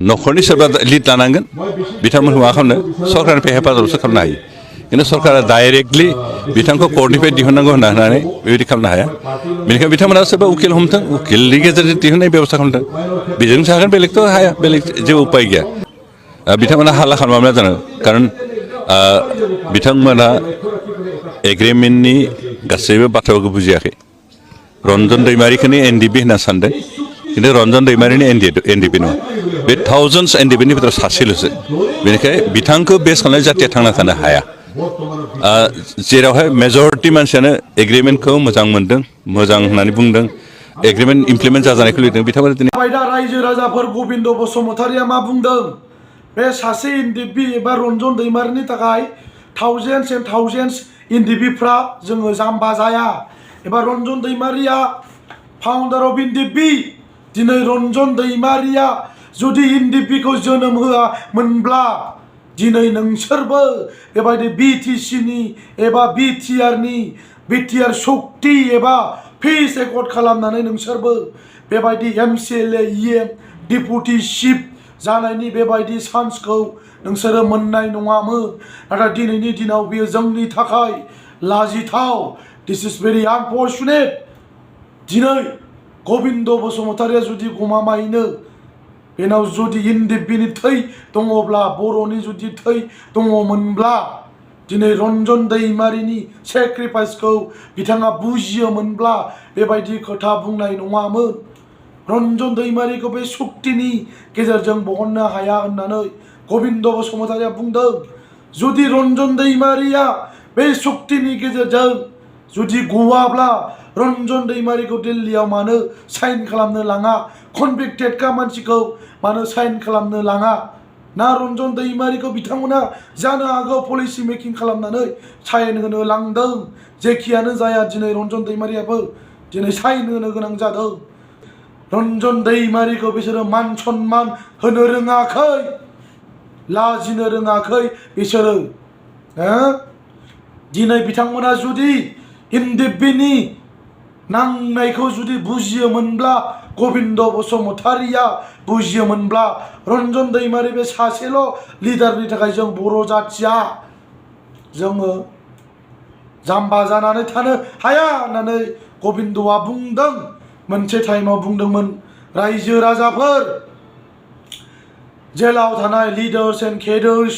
न'खरनि सोरबा लिड लानांगोन बिथांमोनखौ मा खालामनो सरकारनिफ्राय हेफाजाबसो खालामनो हायो खिन्थु सरकारा डाइरेक्टलि बिथांखौ कर्टनिफ्राय दिहुननांगौ होननानै बेबायदि खालामनो हाया बेनिखायनो बिथांमोना सोरबा उकिल हमथों उकिलनि गेजेरजों दिहुननाय बेब'स्था खालामदों बेजों थागोन बेलेगथ' हाया बेलेग जेबो उपाय गैया बिथांमोना हाल्ला खालामाब्ला जानो खारन बिथांमोना एग्रिमेन्टनि गासैबो बाथ्राखौ बुजियाखै रन्जन दैमारिखौनो एनडिपि होनना सानदों खिन्थु रन्जन दैमारिनि एनडिपि नङा बे थाउजेन्डस एनडिपिनि भितराव सासेल'सो बेनिखायनो बिथांखौ बेस खालामनाय जाथिया थांना थानो हाया जेरावहाय मेजरिटि मानसियानो एग्रिमेन्टखौ मोजां मोनदों मोजां होननानै बुंदों एग्रिमेन्ट इमप्लिमेन्ट जाजानायखौ लिरदों बिथांमोना दिनै रायजो राजाफोर गबिन्द बसुमतारिया मा बुंदों बे सासे एनडिपि एबा रन्जन दैमारिनि थाखाय थाउजेन्डस एन्ड थाउजेन्डस एनडिपिफ्रा जोङो जाम्बा जाया एबा रन्जन दैमारिया फाउन्डार अफ एनडिपि दिनै रन्जन दैमारिया जुदि एनडिपिखौ जोनोम होआमोनब्ला दिनै नोंसोरबो बेबायदि बिटिसिनि एबा बिटिआर सक्ति एबा फिस एकर्ड खालामनानै नोंसोरबो बेबायदि एमसिएलए इएम डिपुटि चिफ जानायनि बेबायदि चान्सखौ नोंसोरो मोननाय नङामोन नाथाय दिनैनि दिनाव बेयो जोंनि थाखाय लाजिथाव दिस इज भेरि आनफर्चुनेट दिनै गबिन्द बसुमतारिया जुदि गमामायैनो बेनाव जुदि एनडिपिनि थै दङब्ला बर'नि जुदि थै दङमोनब्ला दिनै रन्जन दैमारिनि सेक्रिफाइसखौ बिथाङा बुजियोमोनब्ला बेबायदि खोथा बुंनाय नङामोन रन्जन दैमारिखौ बे सक्तिनि गेजेरजों बहननो हाया होननानै गबिन्द बसुमतारिया बुंदों जुदि रन्जन दैमारिया बे सक्तिनि गेजेरजों जुदि गवाब्ला रन्जन दैमारिखौ दिल्लीयाव मानो साइन खालामनो लाङा कनभिक्टेडखा मानसिखौ मानो साइन खालामनो लाङा ना रन्जन दैमारिखौ बिथांमोना जानो हागौ पलिसि मेकिं खालामनानै साइन होनो लांदों जेखियानो जाया दिनै रन्जन दैमारियाबो दिनै साइन होनो गोनां जादों रन्जन दैमारिखौ बिसोरो मान सन्मान होनो रोङाखै लाजिनो रोङाखै बिसोरो दिनै बिथांमोना जुदि एनडिपिनि नांनायखौ जुदि बुजियोमोनब्ला गबिन्द बसुमतारिया बुजियोमोनब्ला रन्जन दैमारि बे सासेल' लिडारनि थाखाय जों बर' जाथिया जोङो जाम्बा जानानै थानो हाया होननानै गबिन्दआ बुंदों मोनसे टाइमाव बुंदोंमोन रायजो राजाफोर जेलाव थानाय लिडार्स एन्ड केडार्स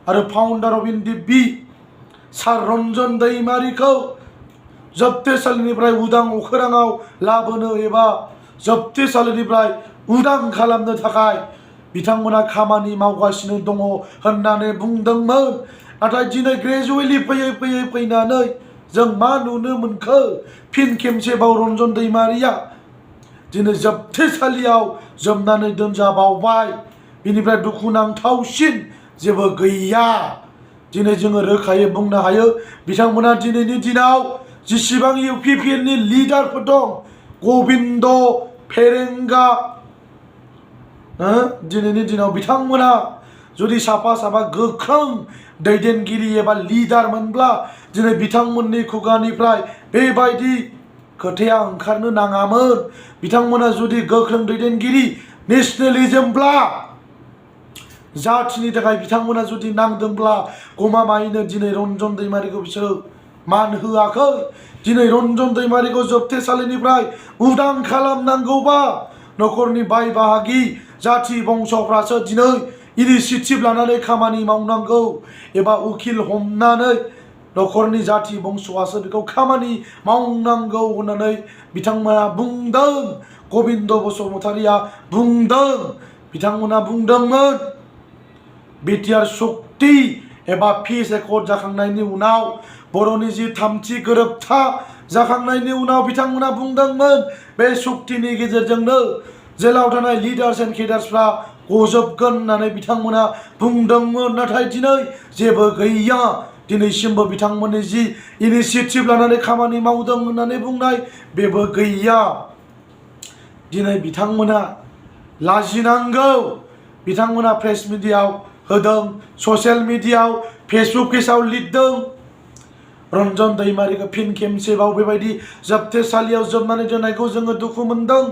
आरो फाउन्डार अफ एनडिपि सार रन्जन दैमारिखौ जोबथेसालिनिफ्राय उदां अखोराङाव लाबोनो एबा जोबथेसालिनिफ्राय उदां खालामनो थाखाय बिथांमोना खामानि मावगासिनो दङ होननानै बुंदोंमोन नाथाय दिनै ग्रेजुवेलि फैयै फैनानै जों मा नुनो मोनखो फिन खेबसेबाव रन्जन दैमारिया दिनै जोबथेसालियाव जोबनानै दोनजाबावबाय बिनिफ्राय दुखुनांथावसिन जेबो गैया दिनै जोङो रोखायै बुंनो हायो बिथांमोना दिनैनि दिनाव जेसेबां इउपिपिएलनि लिडारफोर दं गबिन्द फेरेंगा दिनैनि दिनाव बिथांमोना जुदि साफा गोख्रों दैदेनगिरि एबा लिडार मोनब्ला दिनै बिथांमोननि खुगानिफ्राय बेबायदि खोथाया ओंखारनो नाङामोन बिथांमोना जुदि गोख्रों दैदेनगिरि नेशनेलिजमब्ला जाथिनि थाखाय बिथांमोना जुदि नांदोंब्ला गमामायैनो दिनै रन्जन दैमारिखौ बिसोरो मान होआखै दिनै रन्जन दैमारिखौ जोबथेसालिनिफ्राय उदां खालामनांगौबा न'खरनि बाय बाहागि जाथि बंसफ्रासो दिनै इनिसिएटिभ लानानै खामानि मावनांगौ एबा उकिल हमनानै न'खरनि जाथि बंसआसो बेखौ खामानि मावनांगौ होननानै बिथांमोना बुंदों गबिन्द बसुमतारिया बुंदों बिथांमोना बुंदोंमोन बिटिआर सक्ति एबा फिस एकर्ड जाखांनायनि उनाव बर'नि जि थामथि गोरोबथा जाखांनायनि उनाव बिथांमोना बुंदोंमोन बे सक्तिनि गेजेरजोंनो जेलाव थानाय लिडार्स एन्ड केडार्सफ्रा गजोबगोन होननानै बिथांमोना बुंदोंमोन नाथाय दिनै जेबो गैया दिनैसिमबो बिथांमोननि जि इनिसिएटिभ लानानै खामानि मावदों होननानै बुंनाय बेबो गैया दिनै बिथांमोना लाजिनांगौ बिथांमोना प्रेस मिडियायाव होदों ससियेल मिडियायाव फेसबुक पेजाव लिरदों रन्जन दैमारिखौ फिन खेबसेबाव बेबायदि जोबथेसालियाव जोबनानै दोननायखौ जोङो दुखु मोनदों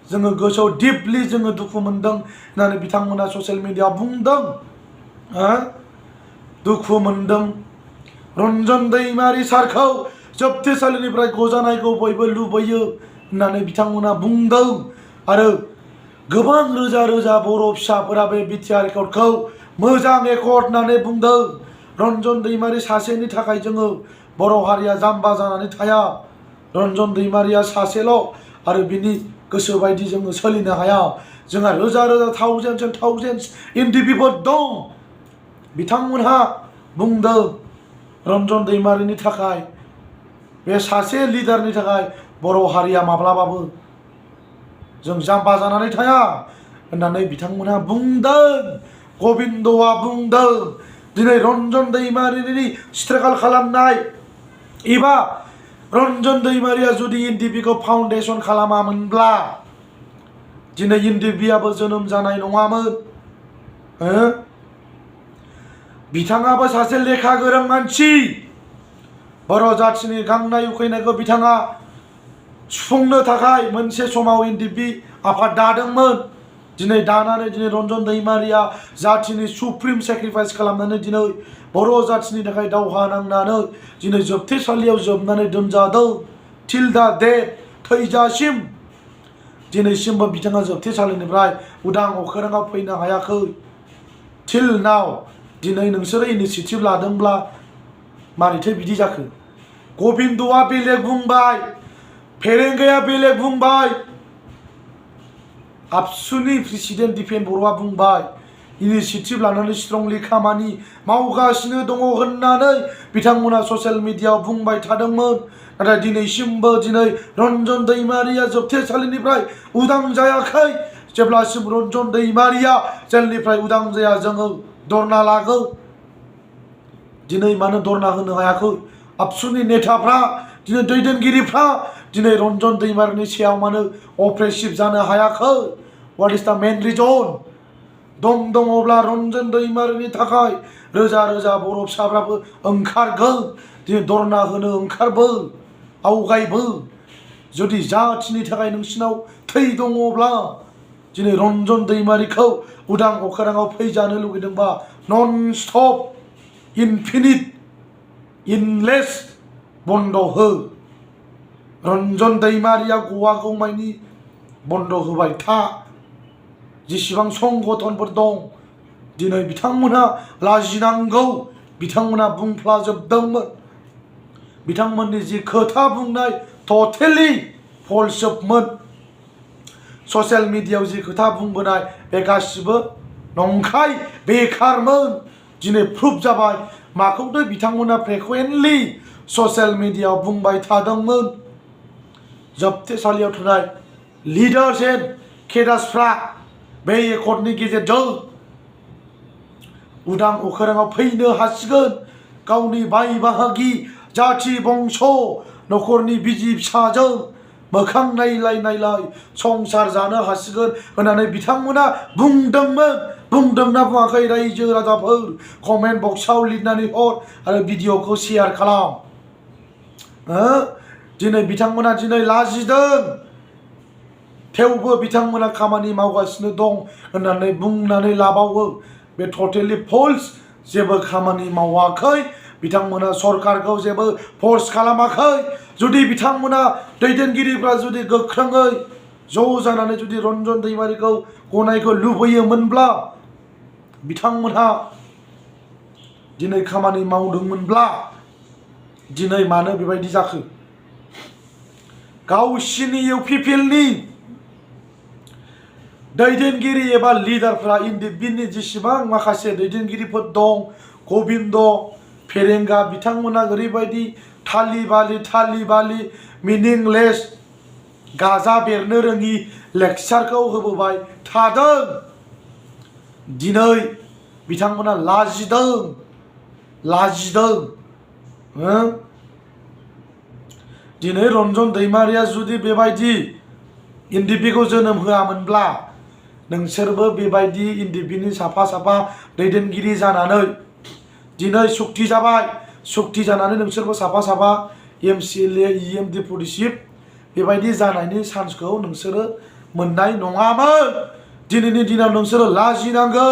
जोङो गोसोआव डिपलि जोङो दुखु मोनदों होननानै बिथांमोना ससियेल मिडियाआव बुंदों। दुखु मोनदों। रन्जन दैमारी सारखौ जोबथेसालिनिफ्राय गजानायखौ बयबो लुबैयो होननानै बिथांमोना बुंदों। आरो गोबां रोजा रोजा बर' फिसाफोरा बे बिटिआर एकर्डखौ मोजां एकर्ड होननानै बुंदों। रन्जन दैमारी सासेनि थाखाय जोङो बर' हारिया जाम्बा जानानै थाया। रन्जन दैमारीया सासेल' आरो बिनि गोसो बायदि जोङो सोलिनो हाया। जोंहा रोजा रोजा थाउजेन्डस एनडिपिफोर दं। बिथांमोनहा बुंदों रन्जन दैमारीनि थाखाय, बे सासे लिडारनि थाखाय बर' हारिया माब्लाबाबो जों जाम्बा जानानै थाया होननानै बिथांमोनहा बुंदों। गबिन्दआ बुंदों दिनै रन्जन दैमारीनि स्ट्रागल खालामनाय एबा रन्जन दैमारीया जुदि एनडिपिखौ फाउन्डेसन खालामामोनब्ला दिनै एनडिपिआबो जोनोम जानाय नङामोन। बिथाङाबो सासे लेखा गोरों मानसि। बर' जाथिनि गांनाय उखैनायखौ बिथाङा सुफुंनो थाखाय मोनसे समाव एनडिपि आफाद दादोंमोन। दिनै दानानै दिनै रन्जन दैमारीया जाथिनि सुप्रिम सेक्रिफाइस खालामनानै दिनै बर' जाथिनि थाखाय दावहा नांनानै दिनै जोबथेसालियाव जोबनानै दोनजादों। टिल दा डेथ, थैजासिम दिनैसिमबो बिथाङा जोबथेसालिनिफ्राय उदां अख्राङाव फैनो हायाखै। टिल नाव दिनै नोंसोरो इनिसिएटिभ लादोंब्ला मारैथो बिदि जाखो? गबिन्दआ बेलेग बुंबाय, फेरेंगाया बेलेग बुंबाय, आबसुनि प्रेसिडेन्ट दिपेन बर'आ बुंबाय इनिसिएटिभ लानानै स्ट्रंलि खामानि मावगासिनो दङ होननानै बिथांमोना ससियेल मिडियाआव बुंबाय थादोंमोन। नाथाय दिनैसिमबो दिनै रन्जन दैमारीया जोबथेसालिनिफ्राय उदां जायाखै। जेब्लासिम रन्जन दैमारीया जेलनिफ्राय उदां जाया जोङो धरना लागोन। दिनै मानो धरना होनो हायाखै? आबसुनि नेताफ्रा दिनै दैदेनगिरिफ्रा दिनै रन्जन दैमारीनि सायाव मानो अप्रेसिभ जानो हायाखै? व्हाट इज द मेन रिजन? दम दङब्ला रन्जन दैमारीनि थाखाय रोजा रोजा बर' फिसाफ्राबो ओंखारगोन। दिनै धरना होनो ओंखारबो, आवगायबो। जुदि जाथिनि थाखाय नोंसिनाव थै दङब्ला दिनै रन्जन दैमारीखौ उदां अख्राङाव फैजानो लुगैदोंबा नन स्टप इनफिनिट इनलेस बन्द हो। रन्जन दैमारीया गवागौमानि बन्द होबाय था। जेसेबां संगठनफोर दं दिनै बिथांमोनहा लाजिनांगौ। बिथांमोनहा बुंफ्लाजोबदोंमोन। बिथांमोननि जि खोथा बुंनाय टटेलि फलसोबमोन। ससियेल मिडियाआव जि खोथा बुंबोनाय बे गासिबो नंखाय, बेखारमोन। दिनै प्रुफ जाबाय। माखौथो बिथांमोना फ्रिकुवेन्टलि ससियेल मिडियाआव बुंबाय थादोंमोन। जोबथेसालियाव थानाय लिडार्स एन्ड केडार्सफ्रा बे एकर्डनि गेजेरजों उदां अख्राङाव फैनो हासिगोन। गावनि बाय बाहागि, जाथि बंस, न'खरनि बिसि फिसाजों मोखां नायलाय नायलाय संसार जानो हासिगोन होननानै बिथांमोना बुंदोंमोन। बुंदोंना बुङाखै रायजो राजाफोर? कमेन्ट बक्सआव लिरनानै हर आरो भिडिअखौ शेयार खालाम। दिनै बिथांमोना दिनै लाजिदों। थेवबो बिथांमोना खामानि मावगासिनो दं होननानै बुंनानै लाबावो। बे टटेलि फल्स। जेबो खामानि मावाखै। बिथांमोना सरकारखौ जेबो फर्स खालामाखै। जुदि बिथांमोना दैदेनगिरिफ्रा जुदि गोख्रोङै ज' जानानै जुदि रन्जन दैमारीखौ गनायखौ लुबैयोमोनब्ला बिथांमोनहा दिनै खामानि मावदोंमोनब्ला दिनै मानो बेबायदि जाखो? गावसिनि इउपिपिएलनि दैदेनगिरि एबा लिडारफ्रा एनडिपिनि जेसेबां माखासे दैदेनगिरिफोर दं, गबिन्द, फेरेंगा, बिथांमोना ओरैबायदि थालि बालि मिनिंलेस गाजा बेरनो रोङि लेक्सारखौ होबोबाय थादों। दिनै बिथांमोना लाजिदों। दिनै रन्जन दैमारीया जुदि बेबायदि एनडिपिखौ जोनोम होआमोनब्ला नोंसोरबो बेबायदि एनडिपिनि साफा साफा दैदेनगिरि जानानै दिनै सुक्ति जाबाय। सुक्ति जानानै नोंसोरबो साफा एमसिएलए, इएम डिपुटि चिफ बेबायदि जानायनि चान्सखौ नोंसोरो मोननाय नङामोन दिनैनि दिनाव नोंसोरो लाजिनांगौ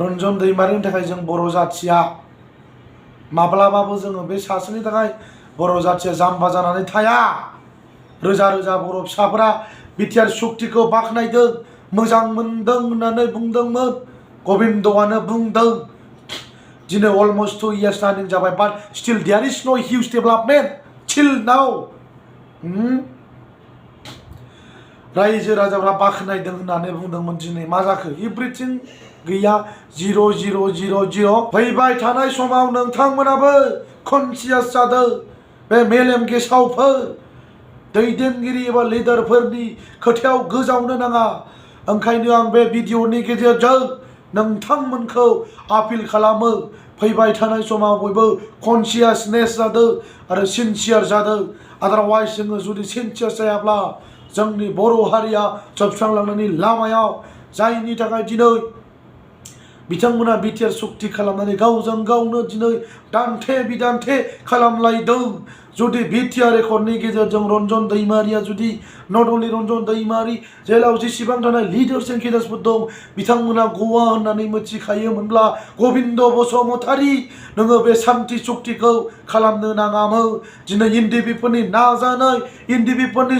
रन्जन दैमारिनि थाखाय जों बर' जाथिया माब्लाबाबो जोङो बे सासेनि थाखाय बर' जाथिया जाम्बा जानानै थाया रोजा रोजा बर' फिसाफोरा बिटिआर सुक्तिखौ बाख्नायदों मोजां मोनदों होननानै बुंदोंमोन गबिन्दआनो बुंदों दिनै अलमस्ट 2 years रानिं जाबाय बाट स्टिल देयर इज नो हिउज डेभेलपमेन्ट टिल नाउ रायजो राजाफ्रा बाख्नायदों होननानै बुंदोंमोन दिनै मा जाखो एभ्रिथिं गैया 0 फैबाय थानाय समाव नोंथांमोनाबो कनसियास जादों बे मेलेम गेसावफोर दैदेनगिरि एबा लिडारफोरनि खोथायाव गोजावनो नाङा ओंखायनो आं बे भिडिअनि गेजेरजों नोंथांमोनखौ आपिल खालामो फैबाय थानाय समाव बयबो कनसियासनेस जादों आरो सिनसियार जादों आदारवाइज जोङो जुदि सिनसियार जायाब्ला जोंनि बर' हारिया जोबस्रांलांनायनि लामायाव जायनि थाखाय दिनै बिथांमोना बिटिआर सुक्ति खालामनानै गावजों गावनो दिनै दान्थे बिदान्थे खालामलायदों जुदि बिटिआर रेकर्डनि गेजेरजों रन्जन दैमारिया जुदि नट अनलि रन्जन दैमारि जेराव जेसेबां थानाय लिडार्स एन्ड केडार्सफोर दं बिथांमोना गवा होननानै मिथिखायोमोनब्ला गबिन्द बसुमतारी नोङो बे सान्थि सुक्तिखौ खालामनो नाङामोन दिनै एनडिपिफोरनि नाजानाय एनडिपिफोरनि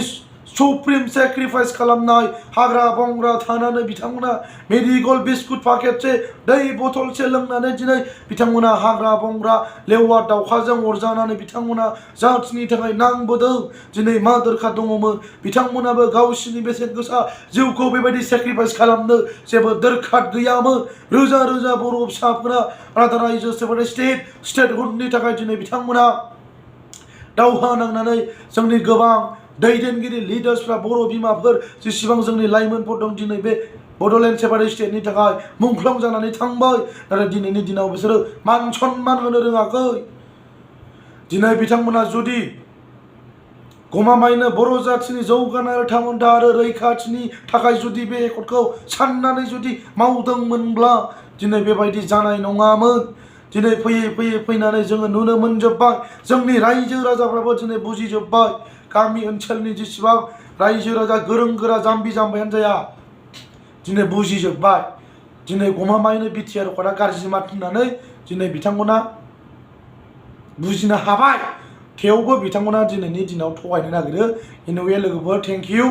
सुप्रिम सेक्रिफाइस खालामनाय हाग्रा बंग्रा थानानै बिथांमोना मेडिकल बिस्कुट पाकेटसे दै बथलसे लोंनानै दिनै बिथांमोना हाग्रा बंग्रा लेवार दावखाजों अरजानानै बिथांमोना जाथिनि थाखाय नांबोदों दिनै मा दरखार दङमोन बिथांमोनाबो गावसिनि बेसेन गोसा जिउखौ बेबायदि सेक्रिफाइस खालामनो जेबो दरखार गैयामोन रोजा रोजा बर' फिसाफोरा राधा रायजो स्टेटहुडनि थाखाय दिनै बिथांमोना दावहा नांनानै जोंनि गोबां दैदेनगिरि लिडार्सफ्रा बर' बिमाफोर जेसेबां जोंनि लाइमोनफोर दं दिनै बे बड'लेण्ड सेपारेट स्टेटनि थाखाय मुंख्लं जानानै थांबाय नाथाय दिनैनि दिनाव बिसोरो मान सन्मान होनो रोङाखै दिनै बिथांमोना जुदि गमामायैनो बर' जाथिनि जौगानाय थामोन्था आरो रैखाथिनि थाखाय जुदि बे एकर्डखौ साननानै जुदि मावदोंमोनब्ला दिनै बेबायदि जानाय नङामोन दिनै फैयै फैयै फैनानै जोङो नुनो मोनजोब्बाय जोंनि रायजो राजाफ्राबो दिनै बुजिजोब्बाय गामि ओनसोलनि जेसेबां रायजो राजा गोरों गोरा जाम्बि जाम्बायानो जाया दिनै बुजिजोब्बाय दिनै गमामायैनो बिटिआर रेकर्डआ गाज्रि माथ होननानै दिनै बिथांमोना बुजिनो हाबाय थेवबो बिथांमोना दिनैनि दिनाव थगायनो नागिरो एनिवे लोगोफोर थेंक इउ